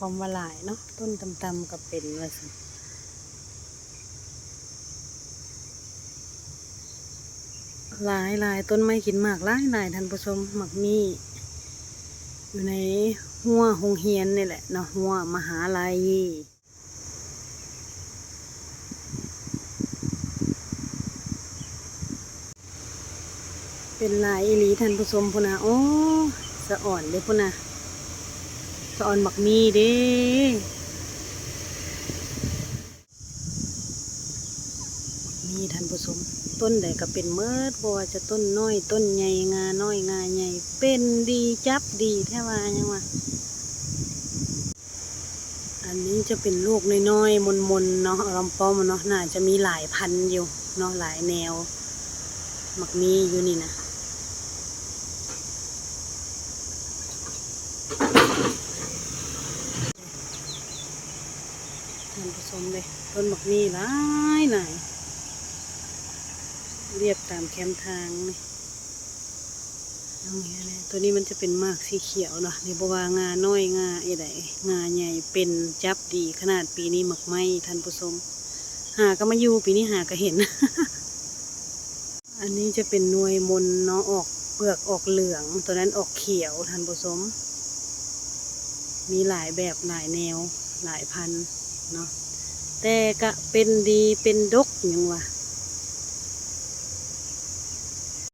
ຄວາມວ່າຫຼາຍເນາະ ຕົ້ນຕ່ຳໆກໍເປັນວ່າຊັ້ນ. ຫຼາຍໆ ຕົ້ນໄມ້ກິນໝາກຫຼາຍໆ ທ່ານຜູ້ຊົມ. ໝາກມີ້ຢູ່ໃນຮົ້ວໂຮງຮຽນນີ້ແຫຼະເນາະ, ຮົ້ວມະຫາໄລ. ເປັນຫຼາຍອີ່ຫຼີທ່ານຜູ້ຊົມ. ພຸ້ນນະ ໂອ້ ສະອອນເດ້ພຸ້ນນະ, ສະອອນໝາກມີ້ເດ້. ໝາກມີ້ທ່ານຜູ້ຊົມ ຕົ້ນໃດກໍເປັນໝົດ, ບໍ່ວ່າຈະຕົ້ນນ້ອຍ ຕົ້ນໃຫຍ່, ງ່ານ້ອຍ ງ່າໃຫຍ່ ເປັນດີ ຈັບດີແທ້ວ່າຫຍັງວ່າ. ອັນນີ້ຈະເປັນລູກນ້ອຍໆ ມົນໆ ເນາະ ອາລອມປ້ອມເນາະ, ໜ້າຈະມີຫຼາຍພັນຢູ່ເນາະ ຫຼາຍແນວ. ໝາກມີ້ຢູ່ນີ້ນະ ທ່ານຜູ້ຊົມເດ້, ຕົ້ນໝາກມີ້ຫຼາຍໆ ລຽບຕາມແຄມທາງນີ້. ໂຕນີ້ມັນຈະເປັນໝາກສີຂຽວເນາະ, ນີ້ບໍ່ວ່າງ່ານ້ອຍ ງ່າອີໃດ ງ່າໃຫຍ່ ເປັນຈັບດີຂະໜາດ. ປີນີ້ໝາກໄມ້ທ່ານຜູ້ຊົມ ຫາກໍມາຢູ່ ປີນີ້ຫາກໍເຫັນ. ອັນນີ້ຈະເປັນໜ່ວຍມົນເນາະ, ອອກເປືອກອອກເຫຼືອງ, ໂຕນັ້ນອອກຂຽວທ່ານຜູ້ຊົມ. ມີຫຼາຍແບບຫຼາຍແນວຫຼາຍພັນເນາະ, ແຕ່ກະເປັນດີເປັນດົກຫຍັງວ່າ.